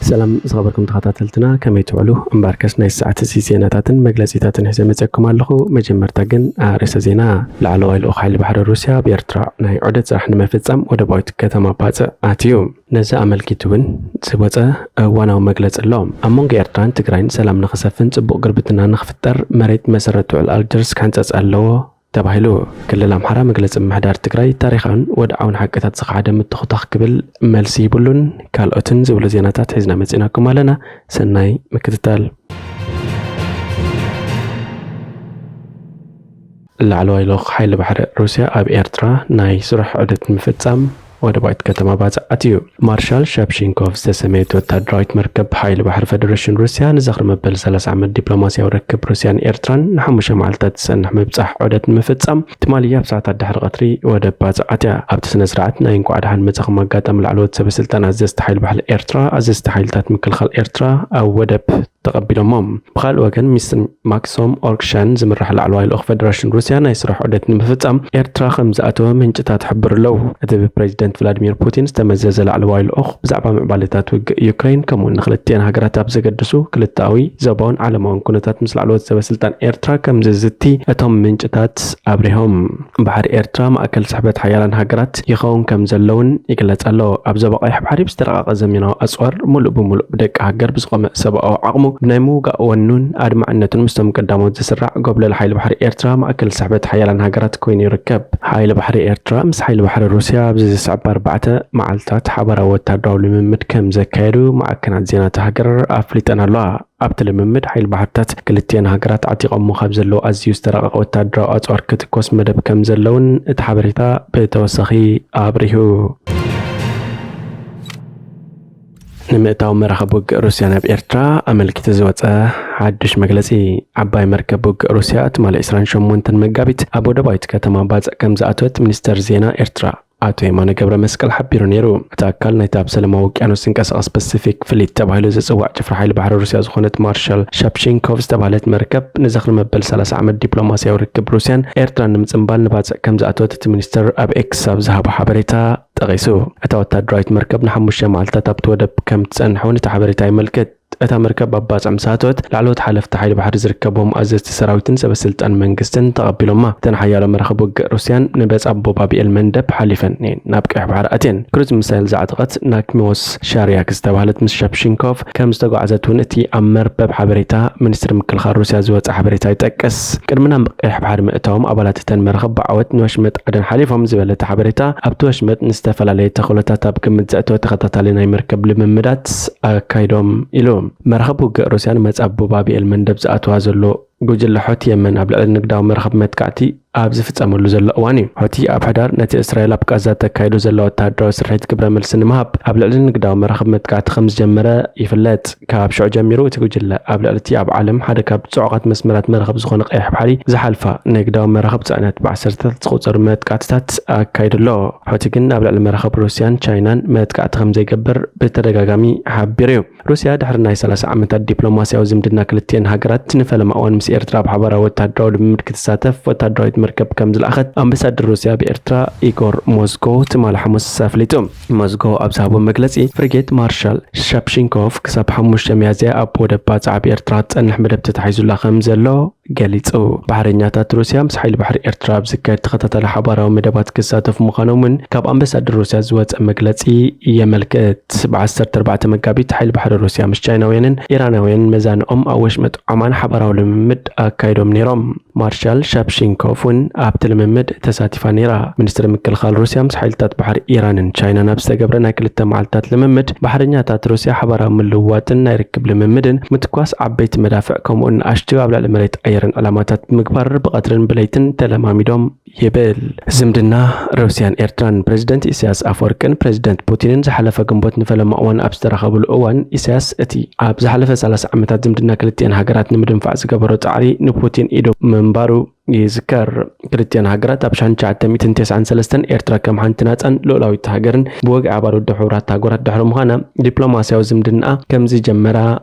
ሰላም ዝኸበርኩም ተኸታተልትና፣ ከመይ ትውዕሉ? እምበኣርከስ ናይ ሰዓት እዚ ዜናታትን መግለጺታትን ሒዘ መጸኩም ኣለኹ። መጀመርታ ግን ኣርእስተ ዜና። ላዕለዋይ ልኡኽ ሓይሊ ባሕሪ ሩስያ ኣብ ኤርትራ ናይ ዑደት ስራሕ ንምፍጻም ወደባዊት ከተማ ባጽዕ ኣትዩ። ነዚ ኣመልኪቱ እውን ዝወጸ እዋናዊ መግለጺ ኣሎ። ኣብ መንጎ ኤርትራን ትግራይን ሰላም ንኽሰፍን ጽቡቕ ግርብትና ንኽፍጠር መሬት መሰረት ውዕል ኣልጀርስ ክሕንጸጽ ኣለዎ ተባሂሉ። ክልል ኣምሓራ መግለጺ ምምሕዳር ትግራይ ታሪኻውን ወድዓውን ሓቅታት ዝኸሓደ ምትኹታኽ ክብል መልሲ ይብሉን ካልኦትን ዝብሉ ዜናታት ሒዝና መጺናኩም ኣለና። ሰናይ ምክትታል። ላዕለዋይ ልኡኽ ሓይሊ ባሕሪ ሩስያ ኣብ ኤርትራ ናይ ስራሕ ዑደት ንምፍጻም ወደባዊት ከተማ ባጽዕ ኣትዩ። ማርሻል ሻፕሺንኮቭ ዝተሰመየት ወታደራዊት መርከብ ሓይሊ ባሕሪ ፈደረሽን ሩስያ ንዝኽሪ መበል ሰላሳ ዓመት ዲፕሎማስያዊ ርክብ ሩስያን ኤርትራን ንሓሙሽተ መዓልታት ዝጸንሕ ምብጻሕ ዑደት ንምፍጻም ትማሊ ኣብ ሰዓታት ድሕሪ ቀትሪ ወደብ ባጽዕ ኣትያ። ኣብቲ ስነ ስርዓት ናይ እንኳዕ ደሓን መጻኹም ኣጋጣሚ ላዕለዎት ሰበ ስልጣን ኣዘዝቲ ሓይሊ ባሕሪ ኤርትራ፣ ኣዘዝቲ ሓይልታት ምክልኻል ኤርትራ ኣብ ወደብ ተቐቢሎሞም። ብኻልእ ወገን፣ ሚስተር ማክሶም ኦርክሻን ዝምራሕ ላዕለዋይ ልኡኽ ፈደረሽን ሩስያ ናይ ስራሕ ዑደት ንምፍጻም ኤርትራ ከም ዝኣተወ ምንጭታት ይሕብሩ ኣለዉ። እቲ ብፕሬዚደንት ቭላዲሚር ፑቲን ዝተመዘዘ ላዕለዋይ ልኡኽ ብዛዕባ ምዕባለታት ውግእ ዩክሬን፣ ከምኡውን ንክልቲአን ሃገራት ኣብ ዘገድሱ ክልተኣዊ፣ ዞባውን ዓለማውን ኩነታት ምስ ላዕለዎት ሰበ ስልጣን ኤርትራ ከም ዝዝቲ እቶም ምንጭታት ኣብሪሆም። ባሕሪ ኤርትራ ማእከል ስሕበት ሓያላን ሃገራት ይኸውን ከም ዘለውን ይግለጽ ኣሎ። ኣብ ዞባ ቀይሕ ባሕሪ ብዝተረቐቐ ዘመናዊ ኣጽዋር ምሉእ ብምሉእ ብደቂ ሃገር ብዝቖመ ሰብኣዊ ዓቕሙ፣ ብናይ ምውጋእ ወኑን ኣድማዕነቱን ምስቶም ቀዳሞት ዝስራዕ ጎብለል ሓይሊ ባሕሪ ኤርትራ ማእከል ስሕበት ሓያላን ሃገራት ኮይኑ ይርከብ። ሓይሊ ባሕሪ ኤርትራ ምስ ሓይሊ ባሕሪ ሩስያ ኣብዚ ዝስዕብ ኣርባዕተ መዓልታት ሓባራዊ ወታደራዊ ልምምድ ከም ዘካየዱ ማዕከናት ዜና እታ ሃገር ኣፍሊጠን ኣለዋ። ኣብቲ ልምምድ ሓይሊ ባሕርታት ክልቲአን ሃገራት ዓጢቖሞ ካብ ዘለዉ ኣዝዩ ዝተራቐቐ ወታደራዊ ኣጽዋር ክትኮስ መደብ ከም ዘለውን እቲ ሓበሬታ ብተወሳኺ ኣብሪሁ። ንምእታው መራኸብ ውግእ ሩስያ ናብ ኤርትራ ኣመልኪቱ ዝወጸ ሓድሽ መግለጺ። ዓባይ መርከብ ውግእ ሩስያ ትማሊ ዕስራን ሸሞንተን መጋቢት ኣብ ወደባዊት ከተማ ባጽዕ ከም ዝኣተወት ሚኒስተር ዜና ኤርትራ ኣቶ የማነ ገብረ መስቀል ሓቢሩ ነይሩ። እቲ ኣካል ናይቲ ኣብ ሰላማዊ ውቅያኖስ ዝንቀሳቐስ ፓሲፊክ ፍሊት ተባሂሉ ዝጽዋዕ ጭፍራ ሓይሊ ባሕሪ ሩስያ ዝኾነት ማርሻል ሻፕሺንኮቭ ዝተባህለት መርከብ ንዝኽሪ መበል ሰላሳ ዓመት ዲፕሎማስያዊ ርክብ ሩስያን ኤርትራን ንምጽንባል ንባጽዕ ከም ዝኣተወት እቲ ሚኒስተር ኣብ ኤክስ ኣብ ዝሃቦ ሓበሬታ ጠቒሱ። እታ ወታደራዊት መርከብ ንሓሙሽተ መዓልታት ኣብቲ ወደብ ከም ትጸንሕ እውን እቲ ሓበሬታ የመልክት። እታ መርከብ ኣብ ባጽዕ ምስ ኣተወት፣ ላዕለዎት ሓለፍቲ ሓይሊ ባሕሪ ዝርከብዎም ኣዘዝቲ ሰራዊትን ሰበ ስልጣን መንግስትን ተቐቢሎማ። እተን ሓያሎ መራኽብ ውግእ ሩስያን ንበጻቦ ባብኤል መንደብ ሓሊፈን እየን ናብ ቀይሕ ባሕሪ ኣትየን። ክሩዝ ሚሳይል ዝዓጠቐት ናክሚዎስ ሻርያክ ዝተባህለት ምስ ሸፕሺንኮቭ ከም ዝተጓዕዘት እውን እቲ ኣብ መርበብ ሓበሬታ ሚኒስትሪ ምክልኻል ሩስያ ዝወጸ ሓበሬታ ይጠቅስ። ቅድሚ ናብ ቀይሕ ባሕሪ ምእታዎም ኣባላት እተን መራኽብ ብዓወት ንወሽመጥ ዓደን ሓሊፎም ዝበለ እቲ ሓበሬታ፣ ኣብቲ ወሽመጥ ንዝተፈላለየ ተኽእሎታት ኣብ ግምት ዘእተወ ተኸታታሊ ናይ መርከብ ልምምዳት ኣካይዶም ኢሉ። መራኽብ ውግእ ሩስያ ንመጻብቦ ባብኤል መንደብ ዝኣትዋ ዘሎ ጉጅለ ሖቲ የመን ኣብ ልዕሊ ንግዳዊ መራኽብ መጥቃዕቲ ኣብ ዝፍጸመሉ ዘሎ እዋን እዩ። ሖቲ ኣብ ሕዳር ነቲ እስራኤል ኣብ ቃዛ ተካይዶ ዘላ ወተሃደራዊ ስርሒት ግብረ መልሲ ንምሃብ ኣብ ልዕሊ ንግዳዊ መራኽብ መጥቃዕቲ ከም ዝጀመረ ይፍለጥ። ካብ ሽዑ ጀሚሩ እቲ ጉጅለ ኣብ ልዕሊ እቲ ኣብ ዓለም ሓደ ካብ ጽዑቓት መስመራት መራኽብ ዝኾነ ቀይሕ ባሕሪ ዝሓልፋ ንግዳዊ መራኽብ ጽዕነት ብዓሰርተታት ዝቑጸሩ መጥቃዕትታት ኣካይዱ ኣሎ። ሖቲ ግን ኣብ ልዕሊ መራኽብ ሩስያን ቻይናን መጥቃዕቲ ከም ዘይገብር ብተደጋጋሚ ሓቢሩ እዩ። ሩስያ ድሕሪ ናይ ሰላሳ ዓመታት ዲፕሎማስያዊ ዝምድና ክልቲአን ሃገራት ንፈለማ እዋን ምስ ኤርትራ ኣብ ሓባራዊ ወተሃደራዊ ልምምድ ክትሳተፍ ወተሃደራዊት መርከብ ከም ዝለኣኸት ኣምባሳደር ሩስያ ኣብ ኤርትራ ኢጎር ሞዝጎ ትማሊ ሓሙስ ኣፍሊጡ። ሞዝጎ ኣብ ዝሃቦ መግለጺ፣ ፍሪጌት ማርሻል ሻፕሺንኮቭ ክሳብ ሓሙሽተ ሚያዝያ ኣብ ወደብ ባጽዕ ኣብ ኤርትራ ትጸንሕ መደብ ተታሒዙላ ከም ዘሎ ገሊጹ። ባሕረኛታት ሩስያ ምስ ሓይሊ ባሕሪ ኤርትራ ኣብ ዝካየድ ተኸታታሊ ሓባራዊ መደባት ክሳተፉ ምዃኖም እውን ካብ ኣምባሳደር ሩስያ ዝወጸ መግለጺ የመልክት። ብ ዓሰርተ ኣርባዕተ መጋቢት ሓይሊ ባሕሪ ሩስያ ምስ ቻይናውያንን ኢራናውያንን መዛንኦም ኣብ ወሽመጥ ዖማን ሓባራዊ ልምምድ ኣካይዶም ነይሮም። ማርሻል ሻፕሺንኮቭ እውን ኣብቲ ልምምድ ተሳቲፋ ነይራ። ሚኒስትሪ ምክልኻል ሩስያ ምስ ሓይልታት ባሕሪ ኢራንን ቻይናን ኣብ ዝተገብረ ናይ ክልተ መዓልታት ልምምድ፣ ባሕረኛታት ሩስያ ሓባራዊ ምልውዋጥን ናይ ርክብ ልምምድን ምትኳስ ዓበይቲ መዳፍዕ ከምኡውን ንኣሽቱ ኣብ ልዕሊ መሬት ኣየርን ዕላማታት ብምግባር ብቐትርን ብለይትን ተለማሚዶም ይብል። ዝምድና ሩስያን ኤርትራን። ፕሬዚደንት ኢሳያስ ኣፈወርቅን ፕሬዚደንት ፑቲንን ዝሓለፈ ግንቦት ንፈለማ እዋን ኣብ ዝተራኸብሉ እዋን፣ ኢሳያስ እቲ ኣብ ዝሓለፈ ሰላሳ ዓመታት ዝምድና ክልቲአን ሃገራት ንምድንፋዕ ዝገበሮ ጻዕሪ ንፑቲን ኢዱ ምንባሩ ይዝከር። ክልቲአን ሃገራት ኣብ ሺሕ ትሽዓተ ሚእትን ተስዓን ሰለስተን ኤርትራ ከም ሓንቲ ናጻን ልኡላዊት ሃገርን ብወግዒ ኣባል ውድብ ሕቡራት ሃገራት ድሕሪ ምዃና፣ ዲፕሎማስያዊ ዝምድናኣ ከም ዝጀመራ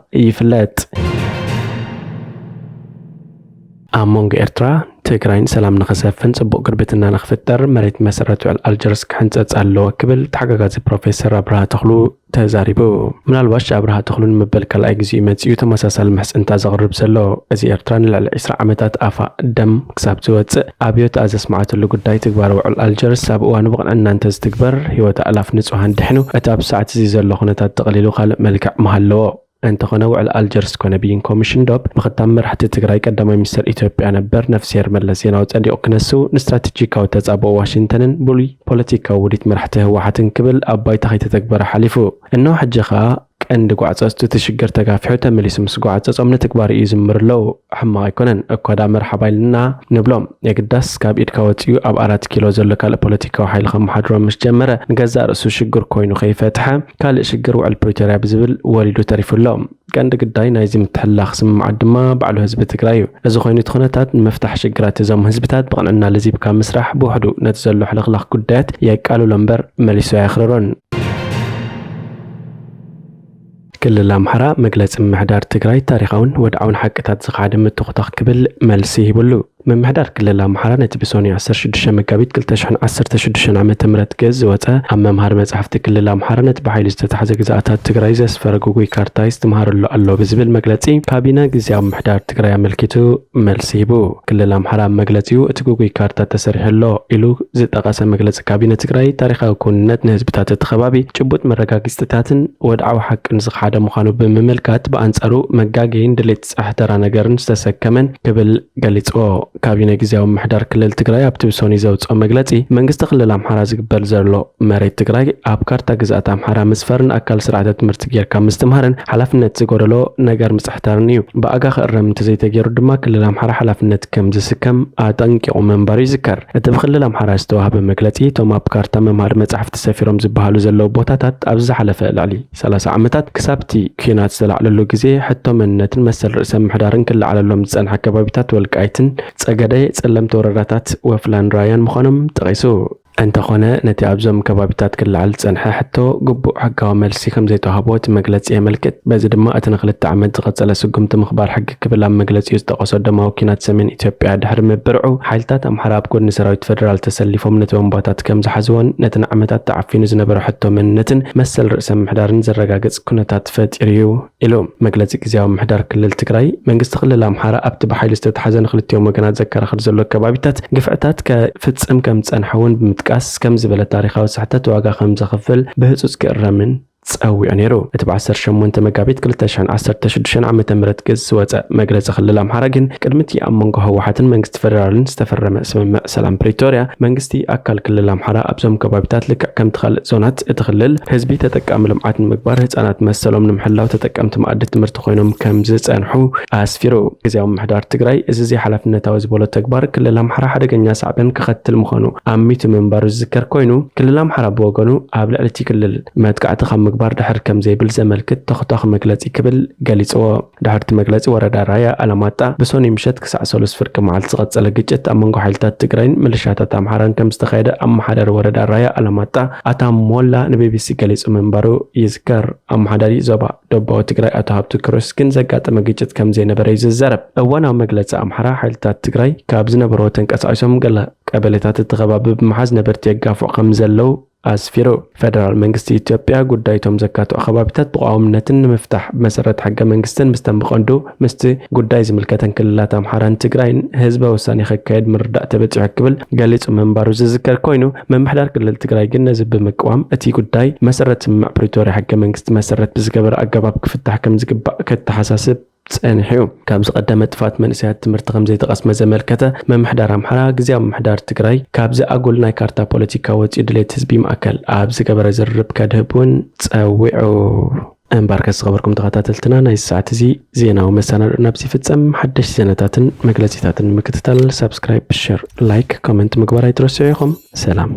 ይፍለጥ። ኣብ መንጎ ኤርትራ ትግራይን ሰላም ንኽሰፍን ጽቡቕ ግርብትና ንኽፍጠር መሬት መሰረት ውዕል ኣልጀርስ ክሕንጸጽ ኣለዎ ክብል ተሓጋጋዚ ፕሮፌሰር ኣብርሃ ተኽሉ ተዛሪቡ። ምናልባሽ ኣብርሃ ተኽሉ ንመበል ካልኣይ ግዜኡ መጺኡ ተመሳሳሊ ምሕጽንታ ዘቕርብ ዘሎ። እዚ ኤርትራ ንልዕሊ ዕስራ ዓመታት ኣፋ ደም ክሳብ ዝወጽእ ኣብዮት ኣብ ዘስማዓትሉ ጉዳይ ትግባረ ውዕል ኣልጀርስ ኣብ እዋኑ ብቕንዕና እንተዝትግበር ህይወት ኣእላፍ ንጹሃን ድሕኑ እቲ ኣብ ሰዓት እዚ ዘሎ ኩነታት ጠቕሊሉ ካልእ መልክዕ ምሃለዎ። እንተኾነ ውዕል ኣልጀርስ ኮነ ብይን ኮሚሽን ዶብ ምኽታም መራሕቲ ትግራይ ቀዳማይ ሚኒስትር ኢትዮጵያ ነበር ነፍስሄር መለስ ዜናዊ ጸዲቑ ክነሱ ንስትራቴጂካዊ ተጻብኦ ዋሽንግተንን ብሉይ ፖለቲካዊ ውዲት መራሕቲ ህወሓትን ክብል ኣብ ባይታ ከይተተግበረ ሓሊፉ። እነሆ ሕጂ ኸኣ ቀንዲ ጓዕጸጽቱ እቲ ሽግር ተጋፊሑ ተመሊሱ ምስ ጓዕጸጾም ንትግባሩ ይዝምር ኣለዉ። ሕማቕ ኣይኮነን እኳ ዳ መርሓባ ኢልና ንብሎም። የግዳስ ካብ ኢድካ ወጺኡ ኣብ ኣራት ኪሎ ዘሎ ካልእ ፖለቲካዊ ሓይሊ ከመሓድሮ ምስ ጀመረ ንገዛእ ርእሱ ሽግር ኮይኑ ከይፈትሐ ካልእ ሽግር ውዕል ፕሪቶርያ ብዝብል ወሊዱ ተሪፉ ኣሎ። ቀንዲ ግዳይ ናይዚ ምትሕልላኽ ስምምዓት ድማ ባዕሉ ህዝቢ ትግራይ እዩ። እዚ ኮይኑ እቲ ኩነታት ንምፍታሕ ሽግራት እዞም ህዝብታት ብቕንዕና ልዚብካ ምስራሕ ብውሕዱ ነቲ ዘሎ ሕልኽላኽ ጉዳያት የቃልሎ እምበር መሊሱ ኣየኽርሮን። ክልል ኣምሓራ መግለጺ ምምሕዳር ትግራይ ታሪኻውን ወድዓውን ሓቅታት ዝኸሓደ ምትኹታኽ ክብል መልሲ ሂብሉ። ምምሕዳር ክልል ኣምሓራ ነቲ ብሶኒ ዓሰርተ ሽዱሽተ መጋቢት ክልተ ሽሕን ዓሰርተ ሽዱሽተን ዓመተ ምህረት ገጽ ዝወጸ ኣብ መምሃሪ መጻሕፍቲ ክልል ኣምሓራ ነቲ ብሓይሊ ዝተታሕዘ ግዝኣታት ትግራይ ዘስፈረ ግጉይ ካርታ ይስትምሃረሉ ኣሎ ብዝብል መግለጺ ካቢነ ግዝያዊ ምምሕዳር ትግራይ ኣመልኪቱ መልሲ ሂቡ። ክልል ኣምሓራ ኣብ መግለጺኡ እቲ ግጉይ ካርታ ተሰሪሑ ኣሎ ኢሉ ዝጠቐሰ መግለጺ ካቢነ ትግራይ ታሪኻዊ ክውንነት ንህዝብታት እቲ ከባቢ ጭቡጥ መረጋግጽታትን ወድዓዊ ሓቅን ዝኸሓደ ምዃኑ ብምምልካት ብኣንጻሩ መጋገይን ድሌት ጸሕተራ ነገርን ዝተሰከመን ክብል ገሊጽዎ። ካቢነ ግዝያዊ ምምሕዳር ክልል ትግራይ ኣብቲ ብሶኒ ዘውጽኦ መግለጺ መንግስቲ ክልል ኣምሓራ ዝግበር ዘሎ መሬት ትግራይ ኣብ ካርታ ግዝኣት ኣምሓራ ምስፈርን ኣካል ስርዓተ ትምህርቲ ጌርካ ምስትምሃርን ሓላፍነት ዝጎደሎ ነገር ምጽሕታርን እዩ። ብኣጋ ክእረም እንተዘይተገይሩ ድማ ክልል ኣምሓራ ሓላፍነት ከም ዝስከም ኣጠንቂቑ ምንባሩ ይዝከር። እቲ ብክልል ኣምሓራ ዝተዋህበ መግለጺ እቶም ኣብ ካርታ መምሃሪ መጻሕፍቲ ሰፊሮም ዝበሃሉ ዘለዉ ቦታታት ኣብ ዝሓለፈ ልዕሊ ሰላሳ ዓመታት ክሳብቲ ኲናት ዝተላዕለሉ ግዜ ሕቶ መንነትን መሰል ርእሰ ምምሕዳርን ክለዓለሎም ዝጸንሐ ከባቢታት ወልቃይትን ጸገዴ፣ ጸለምቲ ወረዳታት ወፍላን ራያን ምዃኖም ጠቒሱ። እንተኾነ ነቲ ኣብዞም ከባቢታት ክለዓል ዝጸንሐ ሕቶ ግቡእ ሕጋዊ መልሲ ከም ዘይተዋህቦ እቲ መግለጺ የመልክት። በዚ ድማ እቲ ንክልተ ዓመት ዝቐጸለ ስጉምቲ ምኽባር ሕጊ ክብል ኣብ መግለጺኡ ዝጠቐሶ ደማዊ ኲናት ሰሜን ኢትዮጵያ ድሕሪ ምብርዑ ሓይልታት ኣምሓራ ኣብ ጎድኒ ሰራዊት ፈደራል ተሰሊፎም ነቲ ቦምባታት ከም ዝሓዝዎን ነቲ ንዓመታት ተዓፊኑ ዝነበረ ሕቶ መንነትን መሰል ርእሰ ምምሕዳርን ዘረጋግጽ ኩነታት ፈጢሩ እዩ ኢሉ። መግለጺ ግዝያዊ ምምሕዳር ክልል ትግራይ መንግስቲ ክልል ኣምሓራ ኣብቲ ብሓይሊ ዝተታሕዘ ንክልቲኦም ወገናት ዘከራኽር ዘሎ ከባቢታት ግፍዕታት ከፍጽም ከም ዝጸንሐ እውን ብምጥቃስ ከም ዝበለ ታሪኻዊ ስሕተት ዋጋ ከም ዘኽፍል ብህጹጽ ክእረምን ጸዊዑ ነይሩ። እቲ ብ ዓሰርተ ሸሞንተ መጋቢት ክልተ ሽሕን ዓሰርተ ሽዱሽተን ዓመተ ምህረት ገጽ ዝወጸ መግለጺ ክልል ኣምሓራ ግን ቅድሚ እቲ ኣብ መንጎ ህወሓትን መንግስቲ ፈደራልን ዝተፈረመ ስምምዕ ሰላም ፕሪቶርያ መንግስቲ ኣካል ክልል ኣምሓራ ኣብዞም ከባቢታት ልክዕ ከምቲ ካልእ ዞናት እቲ ክልል ህዝቢ ተጠቃሚ ልምዓት ንምግባር ህጻናት መሰሎም ንምሕላው ተጠቀምቲ መኣዲ ትምህርቲ ኮይኖም ከም ዝጸንሑ ኣስፊሩ። ግዝያዊ ምምሕዳር ትግራይ እዚ ዘይሓላፍነታዊ ዝበሎ ተግባር ክልል ኣምሓራ ሓደገኛ ሳዕቤን ከኸትል ምዃኑ ኣሚቱ ምንባሩ ዝዝከር ኮይኑ ክልል ኣምሓራ ብወገኑ ኣብ ልዕሊ እቲ ክልል መጥቃዕቲ ካብ ምግባር ድሕር ከም ዘይብል ዘመልክት ተኹታኹ መግለጺ ክብል ገሊጽዎ። ድሕርቲ መግለጺ ወረዳ ራያ ኣላማጣ ብሶኒ ምሸት ክሳዕ ሰሉስ ፍርቂ መዓልቲ ዝቐጸለ ግጭት ኣብ መንጎ ሓይልታት ትግራይን ምልሻታት ኣምሓራን ከም ዝተኻየደ ኣመሓዳሪ ወረዳ ራያ ኣላማጣ ኣታ ሞላ ንቢቢሲ ገሊጹ ምንባሩ ይዝከር። ኣመሓዳሪ ዞባ ደቡባዊ ትግራይ ኣቶ ሃብቱ ክሮስ ግን ዘጋጠመ ግጭት ከም ዘይነበረ እዩ ዝዛረብ። እዋናዊ መግለጺ ኣምሓራ ሓይልታት ትግራይ ካብ ዝነበርዎ ተንቀሳቒሶም ገለ ቀበሌታት እቲ ከባቢ ብምሓዝ ነበርቲ የጋፍዑ ከም ዘለዉ ኣስፊሩ። ፈደራል መንግስቲ ኢትዮጵያ ጉዳይቶም ዘካትዑ ከባቢታት ብቋውምነትን ንምፍታሕ ብመሰረት ሕገ መንግስትን ምስተን ብቐንዱ ምስቲ ጉዳይ ዝምልከተን ክልላት ኣምሓራን ትግራይን ህዝበ ውሳኔ ከካየድ ምርዳእ ተበጺሑ ክብል ገሊጹ ምንባሩ ዝዝከር ኮይኑ ምምሕዳር ክልል ትግራይ ግን ነዚ ብምቅዋም እቲ ጉዳይ መሰረት ስምምዕ ፕሪቶርያ ሕገ መንግስቲ መሰረት ብዝገበረ ኣገባብ ክፍታሕ ከም ዝግባእ ከተሓሳስብ ጸኒሑ እዩ። ካብ ዝቐደመ ጥፋት መንእሰያት ትምህርቲ ከም ዘይተቐስመ ዘመልከተ ምምሕዳር ኣምሓራ ግዝያዊ ምምሕዳር ትግራይ ካብዚ ኣጉል ናይ ካርታ ፖለቲካ ወጺኡ ድሌት ህዝቢ ማእከል ኣብ ዝገበረ ዝርርብ ከድህብ እውን ጸዊዑ። እምበኣርከስ ዝኸበርኩም ተኸታተልትና ናይዚ ሰዓት እዚ ዜናዊ መሰናድኦ ናብዚ ይፍጸም። ሓደሽቲ ዜናታትን መግለጺታትን ንምክትታል ሳብስክራይብ፣ ሸር፣ ላይክ፣ ኮመንት ምግባር ኣይትረስዑ ኢኹም። ሰላም።